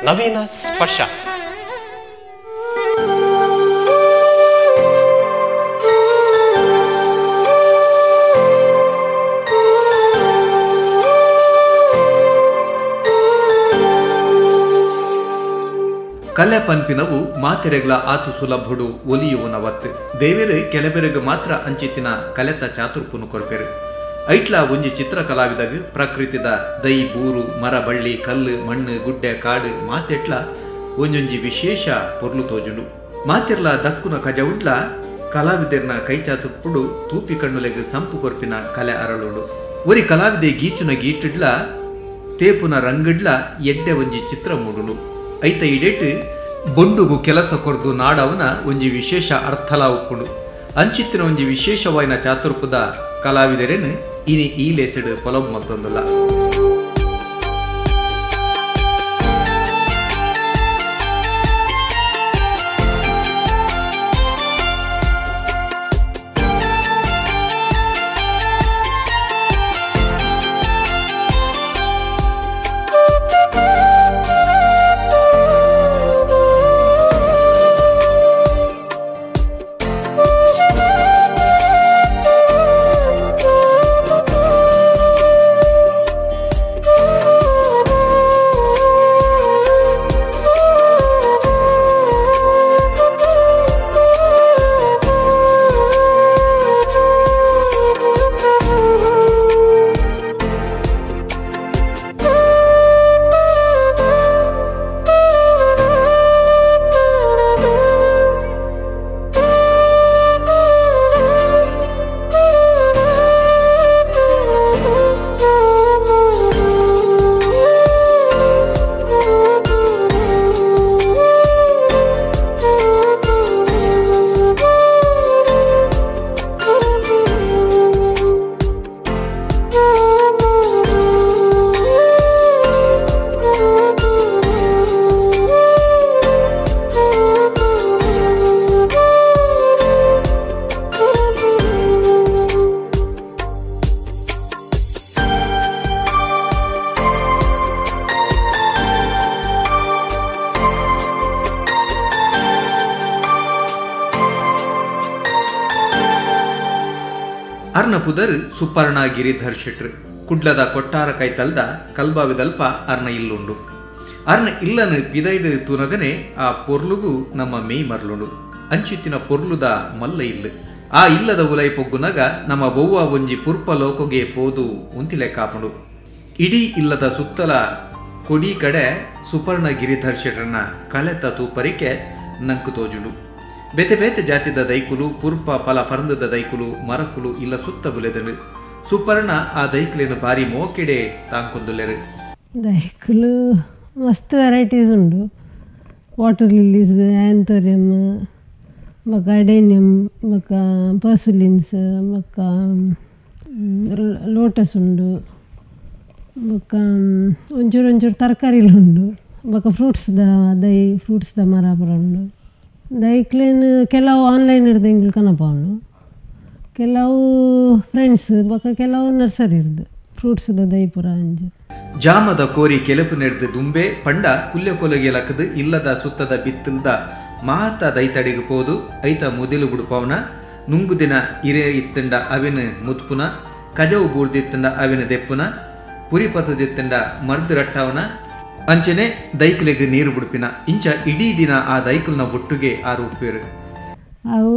ನವೀನ ಸ್ಪರ್ಶ. ಕಲೆ ಪನ್ಪಿನವು ಮಾತೆರೆಗ್ಲ ಆತು ಸುಲಭುಡು ಒಲಿಯುವನವತ್ತು ದೇವೆರು ಕೆಲಬೆರೆಗ್ ಮಾತ್ರ ಅಂಚಿತ್ತಿನ ಕಲೆತ ಚಾತುರ್ಪುನು ಕೊರ್ಪೆರು. ಐಟ್ಲ ಒಂಜಿ ಚಿತ್ರ ಕಲಾವಿದಾಗ ಪ್ರಕೃತಿದ ದೈ ಬೂರು ಮರ ಬಳ್ಳಿ ಕಲ್ಲು ಮಣ್ಣು ಗುಡ್ಡೆ ಕಾಡು ಮಾತೆಟ್ಲ ಒಂಜೊಂಜಿ ವಿಶೇಷ ಪೊರ್ಲು ತೋಜುಂಡು. ಮಾತೆರ್ಲ ದಕ್ಕುನ ಕಜವುಡ್ಲ ಕಲಾವಿದರ್ನ ಕೈಚಾತುರ್ಪುಡು ತೂಪಿ ಕಣ್ಣುಲೆಗ್ ಸಂಪು ಕೊರ್ಪಿನ ಕಲೆ ಅರಳುಂಡು. ಒರಿ ಕಲಾವಿದೆ ಗೀಚುನ ಗೀಟಿಡ್ಲ ತೇಪುನ ರಂಗಡ್ಲ ಎಡ್ಡೆ ಒಂಜಿ ಚಿತ್ರ ಮೂಡುಂಡು. ಐತ ಇಡೇಟ್ ಬೊಂಡುಗು ಕೆಲಸ ಕೊರ್ದು ನಾಡವನ ಒಂಜಿ ವಿಶೇಷ ಅರ್ಥಲ ಉಪ್ಪುಂಡು. ಅಂಚಿತ್ತಿನ ಒಂಜಿ ವಿಶೇಷವಾಯಿನ ಚಾತುರ್ಪುದ ಕಲಾವಿದರೇನು ಇನಿ ಈ ಲೇಸೆಡ್ ಪೊಲಬು ಮಲ್ತೊಂದುಲ್ಲ. ಅರ್ನ ಪುದರ್ ಸುಪರ್ಣ ಗಿರಿಧರ್ ಶೆಟ್ರು. ಕುಡ್ಲದ ಕೊಟ್ಟಾರ ಕೈತಲ್ದ ಕಲ್ಬಾವಿದಲ್ಪ ಅರ್ನ ಇಲ್ಲುಂಡು. ಅರ್ನ ಇಲ್ಲನು ಪಿದೈದು ತುನಗನೆ ಆ ಪೊರ್ಲುಗು ನಮ್ಮ ಮೇಯ್ ಮರ್ಲುಂಡು. ಅಂಚುತ್ತಿನ ಪೊರ್ಲುದ ಮಲ್ಲ ಇಲ್ಲು. ಆ ಇಲ್ಲದ ಉಲೈ ಪೊಗ್ಗುನಗ ನಮ್ಮ ಬೊವ್ವ ಒಂಜಿ ಪುರ್ಪ ಲೋಕೊಗೆ ಪೋದು ಉಂತಿಲೆ ಕಾಪುಂಡು. ಇಡೀ ಇಲ್ಲದ ಸುತ್ತಲ ಕೊಡಿ ಕಡೆ ಸುಪರ್ಣ ಗಿರಿಧರ್ ಶೆಟ್ರನ ಕಲೆತ ತೂಪರಿಕೆ ನಂಕು ತೋಜುಂಡು. ಬೇತೆ ಬೇತೆ ಜಾತಿದ ದೈಕುಲು ಪುರ್ಪ ಪಲ ಫರ್ಂದದ ದೈಕುಲು ಮರಕುಲು ಇಲ್ಲ ಸುತ್ತ ಬುಲೆದನು. ಸುಪರ್ಣ ಆ ದೈಕುಲೇನು ಬಾರಿ ಮೋಕೆಡೆ ತಾಂಕೊಂದುಲ್ಲೆರು. ದೈಕುಲು ಮಸ್ತ್ ವೆರೈಟೀಸ್ ಉಂಡು. ವಾಟರ್ ಲಿಲ್ಲೀಸ್, ಆ್ಯಂಥೋರಿಯಮ್, ಬೊಕ ಅಡೇನಿಯಮ್, ಬೊಕ ಪರ್ಸುಲಿನ್ಸ್, ಬೊಕ ಲೋಟಸ್ ಉಂಡು, ಬೊಕ ಒಂಚೂರು ಒಂಚೂರು ತರಕಾರಿಲು ಉಂಡು, ಬೊಕ ಫ್ರೂಟ್ಸ್ದ ದೈ ಫ್ರೂಟ್ಸ್ದ ಮರ ಪೂರ ಉಂಡು. ದೈಕ್ಲೇನ್ ಕೆಲವು ಆನ್ಲೈನ್ ಇಡ್ದು ಎಂಕುಲು ಕನಪವುಂಡು, ಕೆಲವು ಫ್ರೆಂಡ್ಸ್, ಬೊಕ ಕೆಲವು ನರ್ಸರಿ ಇಡ್ದು ಫ್ರೂಟ್ಸ್ದ ದೈ ಪೂರ ಅಂಚ. ಜಾಮದ ಕೋರಿ ಕೆಲಪು ನೆಡ್ದು ದುಂಬೆ ಪಂಡ ಕುಲ್ಯ ಕೊಲಗೆ ಲಕ್ಕದು ಇಲ್ಲದ ಸುತ್ತದ ಬಿತ್ತಲ್ದ ಮಾತ ದೈತಡಿಗೆ ಪೋದು ಐತ ಮುದಿಲು ಬುಡುಪವನ ನುಂಗುದಿನ ಇರೆ ಇತ್ತಂಡ ಅವಿನ ಮುತ್ಪುನ, ಕಜವು ಬೂರ್ದಿತ್ತಂಡ ಅವಿನ ದೆಪ್ಪುನ, ಪುರಿ ಪತದಿತ್ತಂಡ ಮರ್ದು ರಟ್ಟವನ, ಅಂಚನೆ ದೈಕ್ಲೆಗ್ ನೀರು ಬುಡುಪಿನ ಇಂಚ ಇಡೀ ದಿನ ಆ ದೈಕುಲ್ನ ಒಟ್ಟುಗೆ ಆ ರೂಪೇರು. ಅವು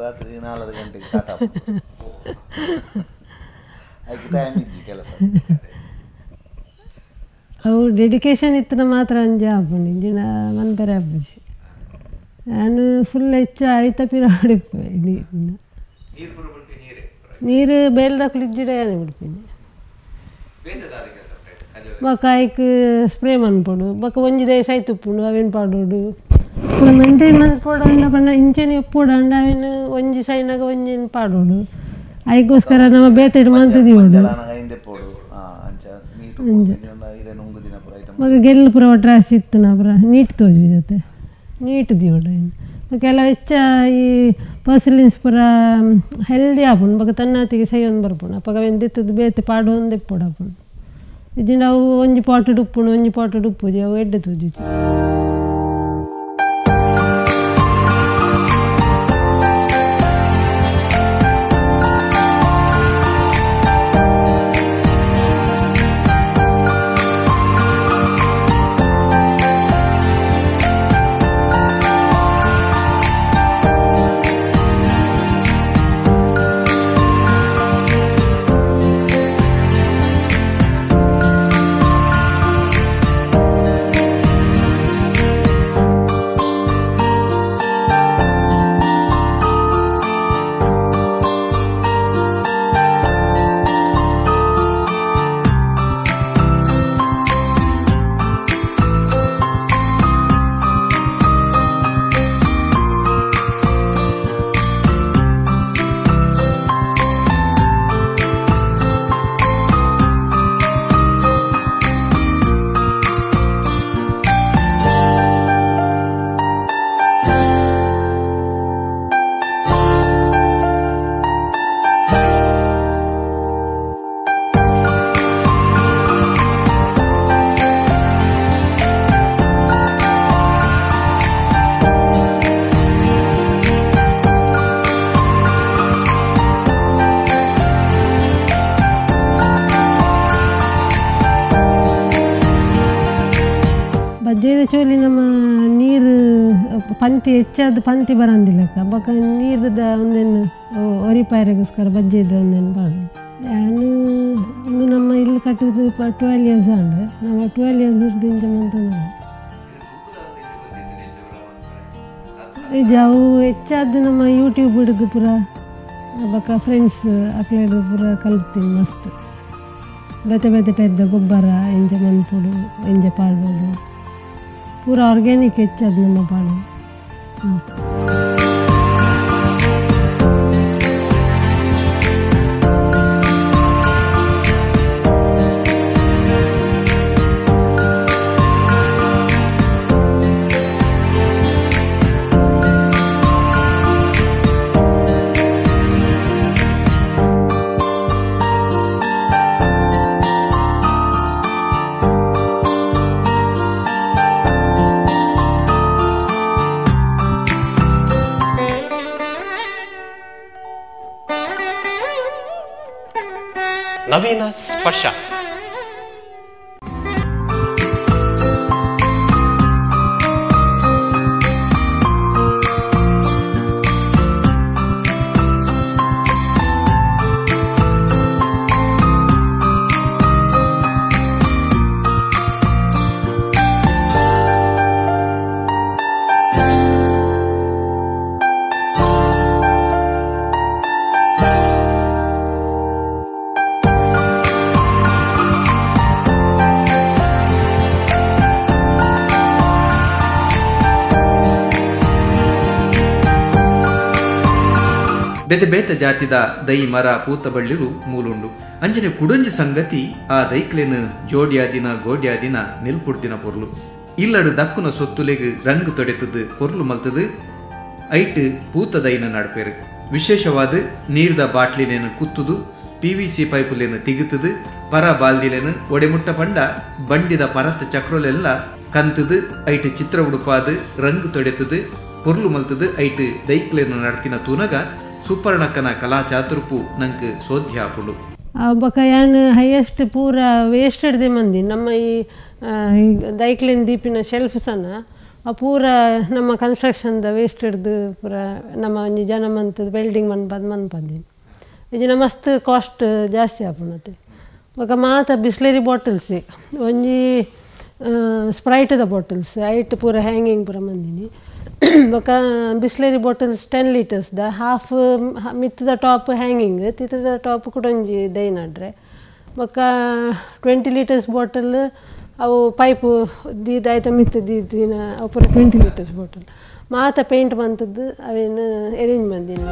ರಾತ್ರಿ 4 ಗಂಟೆಗೆ ಸ್ಟಾರ್ಟ್ ಆಗ್ತದೆ. ಅದಕ್ಕೆ ಟೈಮ್ ಇಜ್ಜಿ ಕೆಲಸ. ಅವು ಡೆಡಿಕೇಶನ್ ಇತ್ತಿನ ಮಾತ್ರ ಅಂಜ ಆಪುಂಡು, ಇಂಜಿನ ಮನ್ಪೆರೆ ಆಪುಜಿ. ನಾನು ಫುಲ್ ಹೆಚ್ಚು ಆಯ್ತ ಪಿರಾಡಿಪ್ಪೆ ಇಡೀ ದಿನ. ನೀರು ಬೇಲ್ದಕ್ಲು ಇಜ್ಜಿಡ ಯಾನೆ ಬಿಡ್ತೀನಿ. ಬೊಕ ಐಕ್ ಸ್ಪ್ರೇ ಮನ್ಪೊಡು, ಬೊಕ ಒಂಜಿ ದೈ ಸೈತುಪ್ಪುಂಡು ಅವೇನು ಪಾಡೋಡು. ಪೂರ ಮೇಂಟೈನ್ ಮನ್ಪೊಡು ಅಂಡ ಪಂಡ ಇಂಚೆನೆ ಉಪ್ಪೊಡು ಅಂಡ ಅವೇನು ಒಂಜಿ ಸೈನಾಗ ಒಂಜಿನ್ ಪಾಡೋಡು. ಐಕೋಸ್ಕರ ನಮ್ಮ ಬೇತೆಡ್ ಮಂತ್ ದೀವೊಡು. ಬೊಕ ಗೆಲ್ಲು ಪೂರ ಟ್ರಾಶ್ ಇತ್ತುನ ಪೂರ ನೀಟ್ ತೋಜುಜತೆ ನೀಟ್ ದೀವೊಡು ಐನ್. ಕೆಲವು ಹೆಚ್ಚ ಈ ಪರ್ಸಿಲಿನ್ಸ್ ಪೂರ ಹೆಲ್ದಿ ಆಪುಂಡು ಬೊಕ ತನ್ನಾತಿಗೆ ಸೈಯೊಂದು ಬರ್ಪುಂಡು ಅಪಗ ಅವೆನ್ ದೆತ್ತುದು ಬೇತೆ ಪಾಡೊಂದು ಇಪ್ಪೊಡು ಆಪುಂಡು ಇಜ್ಜಿಂಡ ಅವು ಒಂಜಿ ಪಾಟುಡು ಉಪ್ಪುಂಡು ಒಂಜಿ ಪಾಟುಡು ಉಪ್ಪುಜಿ ಅವು ಎಡ್ಡೆ ತೂಜುಜಿ. ಬಜ್ಜೆದ ಚೋಲಿ ನಮ್ಮ ನೀರು ಪಂತಿ ಹೆಚ್ಚಾದ ಪಂತಿ ಬರಂದಿಲ್ಲಕ್ಕ ಬೊಕ ನೀರುದ ಒಂದೇನು ಒರಿಪಾಯರಿಗೋಸ್ಕರ ಬಜ್ಜೆದ ಒಂದೇನು ಪಾಡು. ನಾನು ಒಂದು ನಮ್ಮ ಇಲ್ಲಿ ಕಟ್ಟಿದ್ದು 12 ಇಯರ್ಸ್ ಅಂದ್ರೆ ನಮ್ಮ 12 ಇಯರ್ಸ್ ಇಂಚ ಮಂತಂದ್ರೆ ನಿಜ ಅವು ಹೆಚ್ಚಾದ ನಮ್ಮ ಯೂಟ್ಯೂಬ್ ಹಿಡಿದು ಪೂರ ಬೊಕ ಫ್ರೆಂಡ್ಸ್ ಅಕ್ಲೆಡ್ ಪೂರ ಕಲ್ತೀನಿ ಮಸ್ತ್ ಬೇತೆ ಬೇತೆ ಟೈಪ್ದ ಗೊಬ್ಬರ ಎಂಜ ಮನ್ಪೊಡು ಎಂಜ ಪಾಡ್ಬೋದು ಪೂರ ಆರ್ಗ್ಯಾನಿಕ್ ಹೆಚ್ಚಾದ ನಮ್ಮ ಪಾಡು. ನವೀನ ಸ್ಪರ್ಶ. ಬೇತೆ ಬೇತೆ ಜಾತಿದ ದೈ ಮರ ಪೂತ ಬಳ್ಳಿರು ಮೂಲುಂಡು. ಅಂಚನೆ ಕುಡಂಜಿ ಸಂಗತಿ ಆ ದೈಕ್ಲೆನ್ ಜೋಡ್ಯಾದಿನ ಗೋಡ್ಯಾದಿನ ನಿಲ್ಪುಡ್ದಿನ ಪೊರ್ಲು ಇಲ್ಲಡು ದಕ್ಕುನ ಸೊತ್ತುಲೆಗ್ ರಂಗು ತೊಡೆತದು ಪೊರ್ಲು ಮಲ್ತದು ಐಟ್ ಪೂತ ದೈನ ನಡ್ಪೇರು. ವಿಶೇಷವಾದ ನೀರ್ದ ಬಾಟ್ಲಿಲೇನು ಕುತ್ತುದು PVC ಪೈಪುಲೇನು ತಿಗುತ್ತದು ಪರ ಬಾಲ್ದಿಲೇನು ಒಡೆಮುಟ್ಟ ಪಂಡ ಬಂಡಿದ ಪರತ್ ಚಕ್ರಲೆಲ್ಲ ಕಂತದು ಐಟ್ ಚಿತ್ರ ಉಡುಪಾದು ರಂಗು ತೊಡೆತದು ಪೊರ್ಲು ಮಲ್ತದು ಐಟ್ ದೈಕ್ಲೇನು ನಡ್ತಿನ ತೂನಗ ಸೂಪರ್ಣಕ್ಕನ ಕಲಾ ಚಾತುರ್ಪು ನಂಗೆ ಸೋಧ್ಯ ಆಪುಂಡು. ಬೊಕ ಯಾನ್ ಹೈಯೆಸ್ಟ್ ಪೂರ ವೇಸ್ಟೆಡ್ ದೆ ಮಂದಿ ನಮ್ಮ ಈ ದೈಕ್ಲಿನ್ ದೀಪಿನ ಶೆಲ್ಫ್ ಸನ್ನ ಆ ಪೂರ ನಮ್ಮ ಕನ್ಸ್ಟ್ರಕ್ಷನ್ದ ವೇಸ್ಟ್ ಹಿಡ್ದು ಪೂರ ನಮ್ಮ ಒಂಜಿ ಜನ ಮಂತದ ವೆಲ್ಡಿಂಗ್ ಮನ್ಪದ್ ಮನ್ಪದಿನಿ ಇಜಿನ ಮಸ್ತ್ ಕಾಸ್ಟ್ ಜಾಸ್ತಿ ಆಪುಂಡತೆ. ಬೊಕ ಮಾತ ಬಿಸ್ಲೇರಿ ಬಾಟಲ್ಸ್ ಒಂಜಿ ಸ್ಪ್ರೈಟ್ದ ಬಾಟಲ್ಸ್ ಐಟ್ ಪೂರ ಹ್ಯಾಂಗಿಂಗ್ ಪೂರ ಮಂದಿನಿ. ಬೊಕ ಬಿಸ್ಲೇರಿ ಬಾಟಲ್ಸ್ 10 ಲೀಟರ್ಸ್ದ ಹಾಫ್ ಮಿತ್ತದ ಟಾಪ್ ಹ್ಯಾಂಗಿಂಗ್ ತಿತ್ತದ ಟಾಪ್ ಕೂಡ ಒಂಜಿ ದೈನಾಡ್ರೆ. ಬೊಕ 20 ಲೀಟರ್ಸ್ ಬಾಟಲ್ ಅವು ಪೈಪು ದೀದಾಯ್ತ ಮಿತ್ತು ದೀದಿನ ಅವು ಪೂರ 20 ಲೀಟರ್ಸ್ ಬಾಟಲ್ ಮಾತ ಪೇಂಟ್ ಬಂತದ್ದು ಅವೇನು ಅರೇಂಜ್ ಬಂದೀನಿ.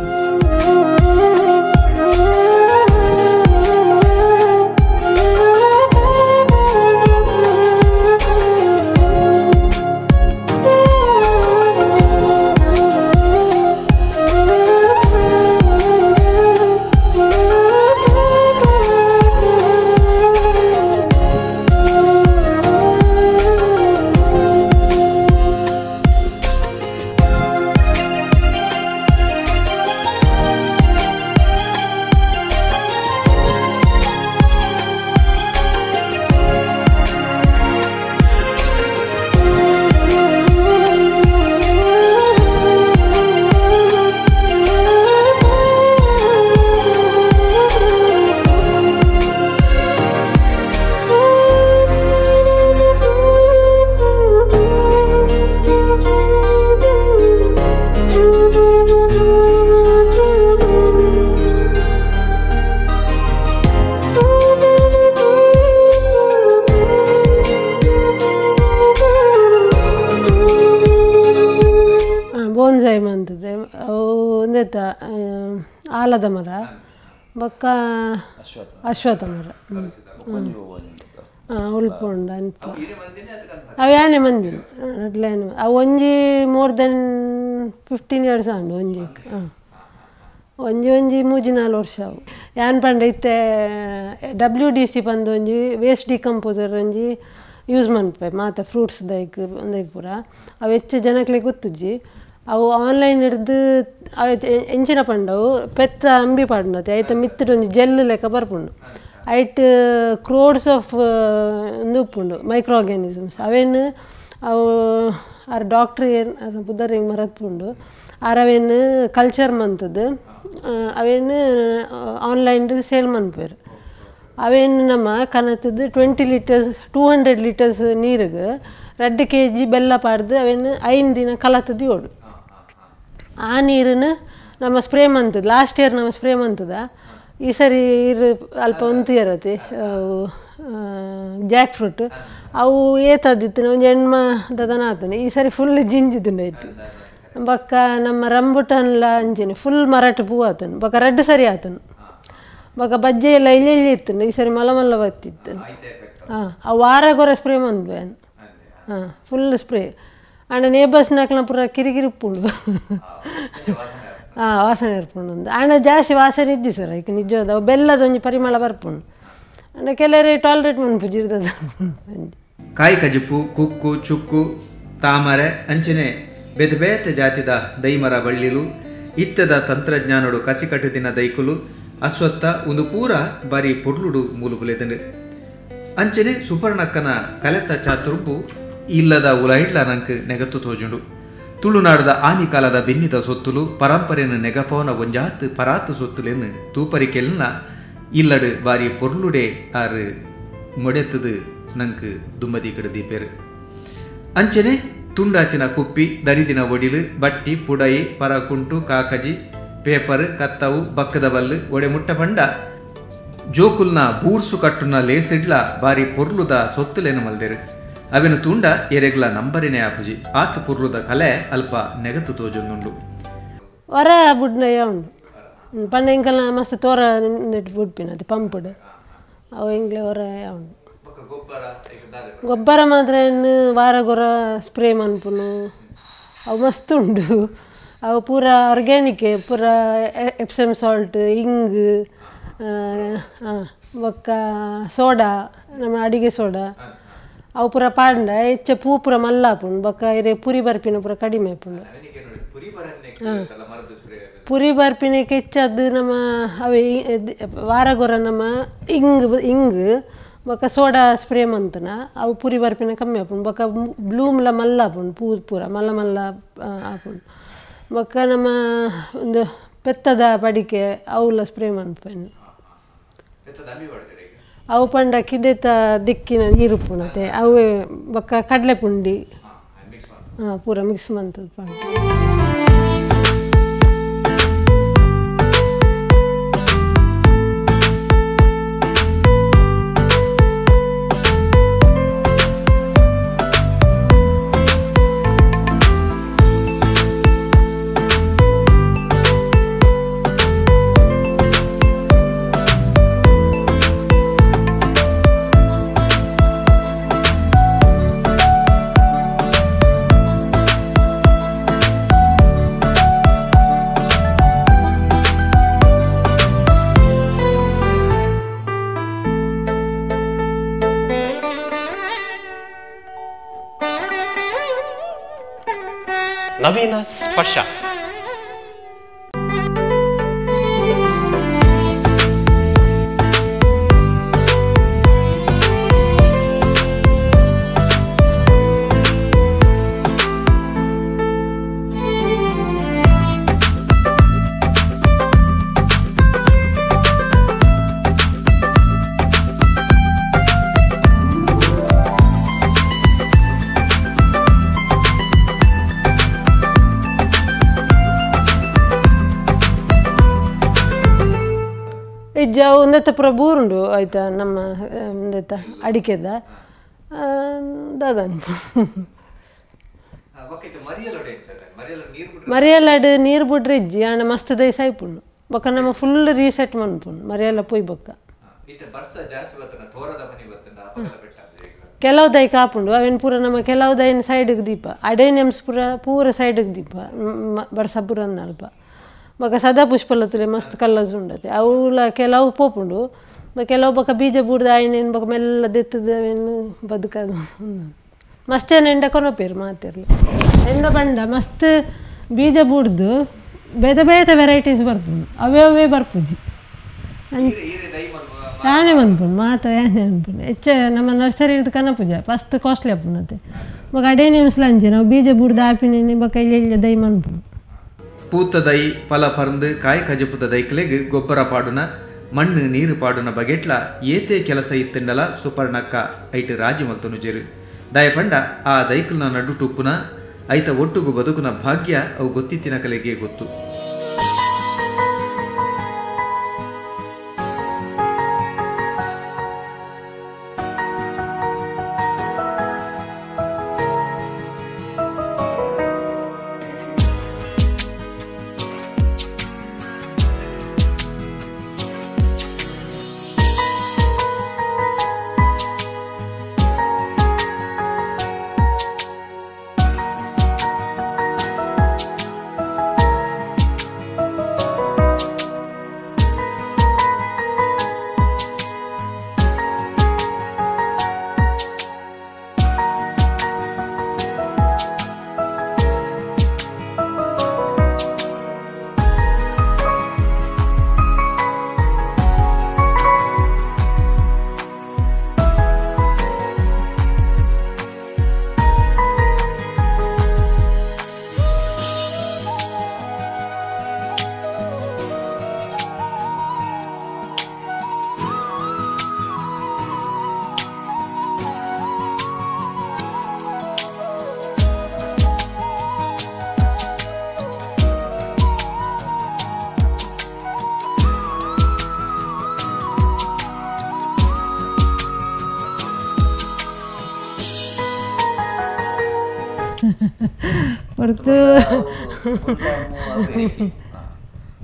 ಆಲದ ಮರ ಬೊಕ್ಕ ಅಶ್ವತ್ಥ ಮರ ಉಲ್ಪ ಉಂಡು ಅಲ್ಪ ಅವು ಯಾನೆ ಮಂದಿನ ರಡ್ಲೆ ಅವು ಒಂಜಿ more than 15 years ಆಂಡು ಒಂಜಿ ಹಾಂ ಒಂಜಿ ಒಂಜಿ ಮೂಜಿ ನಾಲ್ ವರ್ಷ ಅವು ಯಾನ್ ಪಂಡ ಇತ್ತೆ W D C ಪಂದು ಒಂಜಿ ವೇಸ್ಟ್ ಡಿಕಂಪೋಸರ್ ಒಂಜಿ ಯೂಸ್ ಮನ್ಪೆ ಮಾತ ಫ್ರೂಟ್ಸ್ ದೈಕ್ ದೈಕ್ ಪೂರ ಅವು ಹೆಚ್ಚು ಜನಕ್ಲೆ ಗೊತ್ತುಜ್ಜಿ ಅವು ಆನ್ಲೈನ್ ಹಿಡ್ದು ಎಂಚಿನ ಪಂಡವು ಪೆತ್ತ ಅಂಬಿ ಪಾಡುನತೆ ಐತ ಮಿತ್ತಡ್ ಒಂಜಿ ಜೆಲ್ ಲೆಕ್ಕ ಬರ್ಪುಂಡು ಐಟ್ ಕ್ರೋಡ್ಸ್ ಆಫ್ ಉಂದು ಉಪ್ಪುಂಡು ಮೈಕ್ರೋ ಆರ್ಗ್ಯಾನಿಸಮ್ಸ್ ಅವೇನು ಅವು ಆರ್ ಡಾಕ್ಟ್ರ್ ಏನು ಪುದರ್ ಹಿಂಗೆ ಮರತ್ಪುಂಡು ಆರ್ ಅವೇನು ಕಲ್ಚರ್ ಮಂತದ್ದು ಅವೇನು ಆನ್ಲೈನ್ ಸೇಲ್ ಮನ್ಪೇರು ಅವೇನು ನಮ್ಮ ಕನತದ್ದು 20 ಲೀಟರ್ಸ್ 200 ಲೀಟರ್ಸ್ ನೀರಿಗೆ 2 kg ಬೆಲ್ಲ ಪಾಡ್ದು ಅವೇನು 5 ದಿನ ಕಲತದ್ದು ಓಡು ಆ ನೀರನ್ನು ನಮ್ಮ ಸ್ಪ್ರೇ ಮಂತದ್ದು ಲಾಸ್ಟ್ ಇಯರ್ ನಮ್ಮ ಸ್ಪ್ರೇ ಮಂತದ ಈ ಸರಿ ಇರು ಅಲ್ಪ ಒಂದು ಇರತ್ತೆ ಜಾಕ್ ಫ್ರೂಟ್ ಅವು ಏತದಿತ್ತು ಒಂಜಿ ಎಣ್ಮ ದದನ ಆತನೆ ಈ ಸರಿ ಫುಲ್ ಜಿಂಜಿದುಂಡು ಇಟ್ಟು ಬೊಕ್ಕ ನಮ್ಮ ರಂಬುಟನ್ಲ ಅಂಚಿನ ಫುಲ್ ಮರಟ್ ಪೂ ಆತನು ಬೊಕ್ಕ ರಡ್ಡು ಸರಿ ಆತನು ಬೊಕ್ಕ ಬಜ್ಜೆ ಎಲ್ಲ ಇಲ್ಲೆ ಇಲ್ಲೆ ಇತ್ತು ಈ ಸರಿ ಮಲ್ಲ ಮಲ್ಲ ಬತ್ತಿತ್ತು ಹಾಂ ಅವು ವಾರಗೊರ ಸ್ಪ್ರೇ ಮಂದ್ವೆ ಹಾಂ ಫುಲ್ ಸ್ಪ್ರೇ ಆಂಡ ನೇಬರ್ಸ್ನಾಕ್ಲ ಪೂರ ಕಿರಿಕಿರಿ ಉಪ್ಪುಂಡು ಹಾಂ ವಾಸನೆ ಇರ್ಪುಂಡು ಒಂದು ಆಂಡ ಜಾಸ್ತಿ ವಾಸನೆ ಇಜ್ಜಿ ಸರ್ ಐಕ್ ನಿಜವಾದ ಅವು ಬೆಲ್ಲದ ಒಂಜಿ ಪರಿಮಳ ಬರ್ಪುಂಡು ಆಂಡ ಕೆಲವರೆ ಟಾಯ್ಲೆಟ್ ಮನ್ಪು ಜಿರ್ದದ ಕಾಯಿ ಕಜಿಪು ಕುಕ್ಕು ಚುಕ್ಕು ತಾಮರೆ ಅಂಚನೆ ಬೇತೆ ಬೇತೆ ಜಾತಿದ ದೈಮರ ಬಳ್ಳಿಲು ಇತ್ತದ ತಂತ್ರಜ್ಞಾನಡು ಕಸಿಕಟ್ಟುದಿನ ದೈಕುಲು ಅಶ್ವತ್ಥ ಒಂದು ಪೂರ ಬಾರಿ ಪೊರ್ಲುಡು ಮೂಲುಬುಲೆದಂಡು ಅಂಚನೆ ಸುಪರ್ಣಕ್ಕನ ಕಲೆತ ಚಾತುರ್ಬು ಇಲ್ಲದ ಉಲೈಡ್ಲ ನಂಕ್ ನೆಗತ್ತು ತೋಜುಂಡು ತುಳುನಾಡದ ಆನಿಕಾಲದ ಬೆನ್ನಿದ ಸೊತ್ತುಲು ಪರಂಪರೆಯನ್ನು ನೆಗಪವನ ಒಂಜಾತ್ ಪರಾತ್ ಸೊತ್ತುಲೆನ್ನು ತೂಪರಿಕೆಲ್ನ ಇಲ್ಲಡು ಬಾರಿ ಪೊರ್ಲುಡೆ ಆರು ಮೊಡೆತ್ತದು ನಂಕ್ ದುಮ್ಮದಿ ಕಡದೀಪೇರು ಅಂಚನೆ ತುಂಡಾತಿನ ಕುಪ್ಪಿ ದರಿದಿನ ಒಡಿಲು ಬಟ್ಟಿ ಪುಡಯಿ ಪರಕುಂಟು ಕಾಕಜಿ ಪೇಪರ್ ಕತ್ತವು ಬಕ್ಕದ ಬಲ್ಲು ಒಡೆ ಮುಟ್ಟ ಪಂಡ ಜೋಕುಲ್ನ ಬೂರ್ಸು ಕಟ್ಟುನ ಲೇಸಿಡ್ಲ ಬಾರಿ ಪೊರ್ಲುದ ಸೊತ್ತುಲೇನು ಮಲ್ದೇರು ಅವೆನು ತುಂಡ ಎರೆಗ್ಲ ನಂಬರಿನೇ ಆಪುಜಿ ಆತ ಪೊರ್ಲುದ ಕಲೆ ಅಲ್ಪ ನೆಗತ್ತು ತೋಜೊಂದುಂಡು ವರ ಬುಡ್ನಯ್ಯ ಉಂಡು ಪಂಡ ಎಂಕಲ್ನ ಮಸ್ತ್ ತೋರ ಬುಡ್ಪಿನ ಅದು ಪಂಪುಡು ಅವು ಎಂಗ್ಲೆ ಹೊರ ಉಂಡು ಗೊಬ್ಬರ ಮಾತ್ರ ವಾರ ಗೊರ ಸ್ಪ್ರೇ ಮನ್ಪುನು ಅವು ಮಸ್ತ್ ಉಂಡು ಅವು ಪೂರ ಆರ್ಗ್ಯಾನಿಕ್ ಪೂರ ಎಪ್ಸಮ್ ಸಾಲ್ಟ್ ಇಂಗ್ ಬೊಕ್ಕ ಸೋಡಾ ನಮ್ಮ ಅಡಿಗೆ ಸೋಡಾ ಅವು ಪೂರ ಪಾಂಡ ಹೆಚ್ಚ ಪೂ ಪೂರ ಮಲ್ಲ ಆಪುಂಡು ಬೊಕ್ಕ ಇರೆ ಪುರಿ ಬರ್ಪಿನ ಪೂರ ಕಡಿಮೆ ಆಪುಂಡು ಪುರಿ ಬರ್ಪಿನಕ್ಕೆ ಹೆಚ್ಚದು ನಮ್ಮ ಅವೇ ವಾರಗೊರ ನಮ್ಮ ಇಂಗ್ ಇಂಗ್ ಬೊಕ್ಕ ಸೋಡಾ ಸ್ಪ್ರೇ ಮಂತನ ಅವು ಪುರಿ ಬರ್ಪಿನ ಕಮ್ಮಿ ಆಪುಂಡು ಬೊಕ್ಕ ಬ್ಲೂಮ್ಲ ಮಲ್ಲ ಆಪುಂಡು ಪೂ ಪೂರ ಮಲ್ಲ ಮಲ್ಲ ಆಪುಂಡು ಬೊಕ್ಕ ನಮ್ಮ ಒಂದು ಪೆತ್ತದ ಪಡಿಕೆ ಅವುಲ ಸ್ಪ್ರೇ ಮನ್ಪೇನು ಅವು ಪಂಡ ಕಿದೆತ ದಿಕ್ಕಿನ ನೀರು ಪುಣತೆ ಅವೇ ಬೊಕ್ಕ ಕಡಲೆ ಪುಂಡಿ ಹಾಂ ಪೂರ ಮಿಕ್ಸ್ ಮಂತದ ಪಂಡ. ನವೀನ ಸ್ಪರ್ಶ. ಇಜ್ಜ ಒಂದೆತ್ತ ಪೂರ ಬೂರುಂಡು ಆಯ್ತಾ ನಮ್ಮ ಒಂದೆತ್ತ ಅಡಿಕೆದ ದಾದ ಮರಿಯಲಾಡು ನೀರು ಬಿಡ್ರೆ ಇಜ್ಜಿ ಆಂಡ ಮಸ್ತ್ ದೈ ಸಾಯ್ಪುಂಡು. ಬೊಕ್ಕ ನಮ್ಮ ಫುಲ್ ರೀಸೆಟ್ ಮನ್ಪುಂಡು ಮರಿಯಲ್ಲ ಪೋಯ್ ಬೊಕ್ಕ. ಕೆಲವು ದೈ ಕಾಪುಂಡು ಅವೇನು ಪೂರ ನಮ್ಮ ಕೆಲವು ದೈನ ಸೈಡ್ಗೆ ದೀಪ ಅಡೇನಿಯಮ್ಸ್ ಪೂರ ಪೂರ ಸೈಡ್ಗೆ ದೀಪ ಬರ್ಸ ಪೂರ ಅಲ್ಪ. ಬೊಕ್ಕ ಸದಾ ಪುಷ್ಪಲತುಲೆ ಮಸ್ತ್ ಕಲರ್ಸ್ ಉಂಡತೆ ಅವುಲ ಕೆಲವು ಪೋಪುಂಡು. ಕೆಲವು ಬೊಕ್ಕ ಬೀಜ ಬೂಡ್ದು ಆಯ್ನೇನು ಬೊಕ್ಕ ಮೆಲ್ಲ ದೆತ್ತದ ಅವೇನು ಬದುಕದು ಮಸ್ತ್ ಜನ ಎಂಡ ಕೊನೊಪೇರು ಮಾತಿರ್ಲಿ ಎಂಡ ಬಂಡ ಮಸ್ತ್ ಬೀಜ ಬೂಡ್ದು ಬೇತೆ ಬೇತೆ ವೆರೈಟೀಸ್ ಬರ್ಪುಂಡು ಅವೇ ಅವೇ ಬರ್ಪುಜಿ ಯಾನೆ ಮನ್ಪುಂಡು ಮಾತ ಯಾನೆ ಅನ್ಪುಂಡು ಹೆಚ್ಚ ನಮ್ಮ ನರ್ಸರಿ ಕನಪುಜ ಫಸ್ಟ್ ಕಾಸ್ಟ್ಲಿ ಆಪುಂಡತೆ. ಬೊಕ್ಕ ಅಡೇನಿಯಮ್ಸ್ಲ ಅಂಚೆ ನಾವು ಬೀಜ ಬೂಡ್ದು ಆಪಿನೇನೆ ಬೊಕ್ಕ ಇಲ್ಲಿ ಇಲ್ಲಿ ದೈ ಮನ್ಪುಂಡು. ಪೂತ ದೈ ಫಲ ಪರಂದು ಕಾಯಿ ಕಜಪುದ ದೈಕ್ಲೆಗ್ ಗೊಬ್ಬರ ಪಾಡುನ ಮಣ್ಣು ನೀರು ಪಾಡುನ ಬಗೆಟ್ಲ ಏತೆ ಕೆಲಸ ಇತ್ತಂಡಲ ಸುಪರ್ಣಕ್ಕ ಐಟ್ ರಾಜಿ ಮಲ್ತೊನುಜೆರು. ದಯಪಂಡ ಆ ದೈಕ್ಲನ ನಡು ಟುಪ್ಪುನ ಐತ ಒಟ್ಟುಗು ಬದುಕುನ ಭಾಗ್ಯ ಅವು ಗೊತ್ತಿತ್ತಿನ ಕಲೆಗೆ ಗೊತ್ತು. ಹೊರತು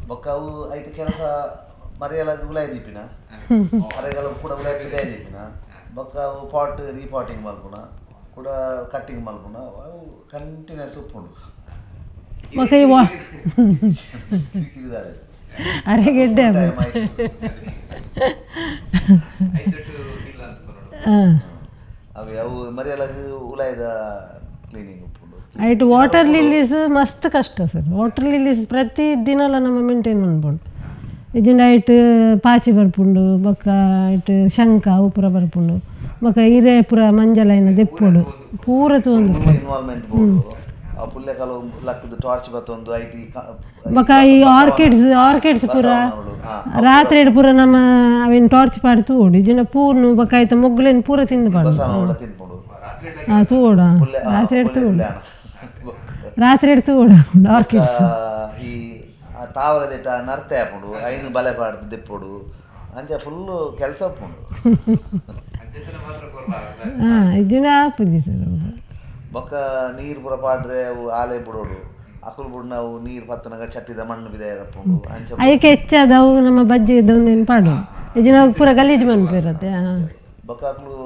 ಬೊಕ್ಕ ಅವು ಐತೆ ಕೆಲಸ ಮರೆಯಲ ಉಲಾಯ ದೀಪಿನ ಮರೆಗಳ ಕೂಡ ಉಲಾಯ ಪಿದಾಯ ದೀಪಿನ ಬೊಕ್ಕ ಅವು ಪಾಟ್ ರೀಪಾಟಿಂಗ್ ಮಲ್ಪುನ ಕೂಡ ಕಟ್ಟಿಂಗ್ ಮಲ್ಪುನ ಅವು ಕಂಟಿನ್ಯೂಸ್ ಉಪ್ಪುಂಡು. ಬೊಕ್ಕ ಇವ ಅರೆಗೆಡ್ಡೆ ಅವು ಅವು ಮರೆಯಲ ಉಲಾಯದ ಕ್ಲೀನಿಂಗ್ ಉಪ್ಪುಂಡು. ಐಟ್ ವಾಟರ್ ಲಿಲ್ಲೀಸ್ ಮಸ್ತ್ ಕಷ್ಟ ಸರ್. ವಾಟರ್ ಲಿಲ್ಲೀಸ್ ಪ್ರತಿ ದಿನಲ ನಮ್ಮ ಮೇಂಟೈನ್ ಮನ್ಪುಂಡು. ಇಜ್ಜಿಂಡ ಐಟ್ ಪಾಚಿ ಬರ್ಪುಂಡು ಬೊಕ್ಕ ಐಟ್ ಶಂಖ ಅವು ಪೂರ ಬರ್ಪುಂಡು ಬೊಕ್ಕ ಇರೆ ಪೂರ ಮಂಜಲೈನ ದೆಪ್ಪುಡು ಪೂರ ತೂಂದು. ಬೊಕ್ಕ ಈ ಆರ್ಕಿಡ್ಸ್ ಆರ್ಕಿಡ್ಸ್ ಪೂರ ರಾತ್ರಿ ಪೂರ ನಮ್ಮ ಅವೇನು ಟಾರ್ಚ್ ಪಾಡ್ ತೂಡು ಇಜ್ಜಿಂಡ ಪೂರ್ನು ಬೊಕ್ಕ ಐತ ಮೊಗ್ಗುಲೇನು ಪೂರ ತಿಂದು ಪಾಡು. ಹಾಂ ತೂಡ ರಾತ್ರಿ ತೂಡು ರಾತ್ರಿ ತೂಡು ಆರ್ಕಿಡ್ಸ್. ಈ ತಾವರದಿಟ್ಟ ನರ್ತೆ ಆಪುಂಡು ಐನು ಬಲೆ ಪಾಡ್ದು ದೆಪ್ಪುಡು ಅಂಚ ಫುಲ್ ಕೆಲಸ ಉಪ್ಪುಂಡು. ಹಾಂ ಇಜ್ಜಿಂಡ ಆಪುಜಿ ಸರ್. ಬೊಕ್ಕ ನೀರು ಪೂರ ಪಾಡ್ರೆ ಅವು ಆಲೆ ಬಿಡೋಡು ಅಕುಲು ಬುಡ್ ನಾವು ನೀರು ಪತ್ತನಾಗ ಚಟ್ಟಿದ ಮಣ್ಣು ಬಿದಾಯರಪ್ಪುಂಡು ಅಂಚ ಐಕೆ ಹೆಚ್ಚಾದವು ನಮ್ಮ ಬಜ್ಜಿ ಇದ್ದೊಂದೇನು ಪಾಡು ಇಜ್ಜಿಂಡ ಅವು ಪೂರ ಗಲೀಜು ಮನ್ಪಿರುತ್ತೆ. ಬೊಕ್ಕ ಅಕುಲು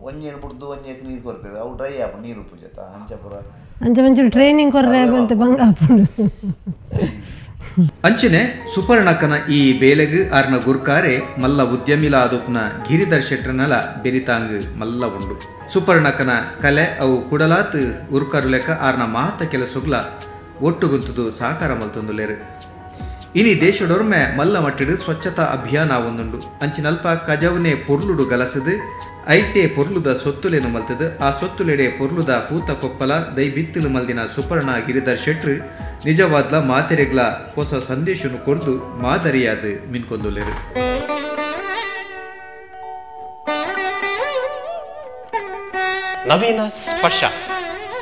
ಒಂಜೇನು ಬುಡ್ದು ಒಂಜೇನು ನೀರು ಕೊರ್ಪೇರು ಅವು ಡ್ರೈ ಆಪುಂಡು ನೀರು ಉಪ್ಪುಜತ ಅಂಚ ಪೂರ ಅಂಚ ಒಂಚೂರು ಟ್ರೈನಿಂಗ್ ಕೊರ್ರೆ ಬಂತೆ ಬಂಗ ಆಪುಂಡು. ಅಂಚನೆ ಸುಪರ್ಣಕ್ಕನ ಈ ಬೇಲೆಗ್ ಆರ್ನ ಗುರ್ಕಾರೆ ಮಲ್ಲ ಉದ್ಯಮಿಲ ಆದೋಪುನ ಗಿರಿಧರ್ ಶೆಟ್ಟರ್ನಲ ಬೆರಿತಾಂಗ್ ಮಲ್ಲ ಉಂಡು. ಸುಪರ್ಣಕ್ಕನ ಕಲೆ ಅವು ಕುಡಲಾತ್ ಉರ್ಕರುಲೆಕ ಆರ್ನ ಮಾತ ಕೆಲಸುಗ್ಲ ಒಟ್ಟುಗುಂತುದು ಸಾಕಾರ ಮಲ್ತೊಂದುಲೇರು. ಇನಿ ದೇಶಡೊರ್ಮೆ ಮಲ್ಲ ಮಟ್ಟಿಡು ಸ್ವಚ್ಛತಾ ಅಭಿಯಾನ ಒಂದುಂಡು. ಅಂಚಿನಲ್ಪ ಕಜವ್ನೆ ಪೊರ್ಲುಡು ಗಲಸದು ಐಟೆ ಪೊರ್ಲುದ ಸೊತ್ತುಲೇನು ಮಲ್ತದು ಆ ಸೊತ್ತುಲೆಡೆ ಪೊರ್ಲುದ ಪೂತ ಕೊಪ್ಪಲ ದೈ ಬಿತ್ತಲು ಮಲ್ದಿನ ಸುಪರ್ಣ ಗಿರಿಧರ್ ಶೆಟ್ರು ನಿಜವಾದ್ಲ ಮಾತೆರೆಗ್ಲ ಹೊಸ ಸಂದೇಶನು ಕೊರ್ದು ಮಾದರಿಯಾದ ಮಿನ್ಕೊಂದುಲೇರು. ನವೀನ ಸ್ಪರ್ಶ.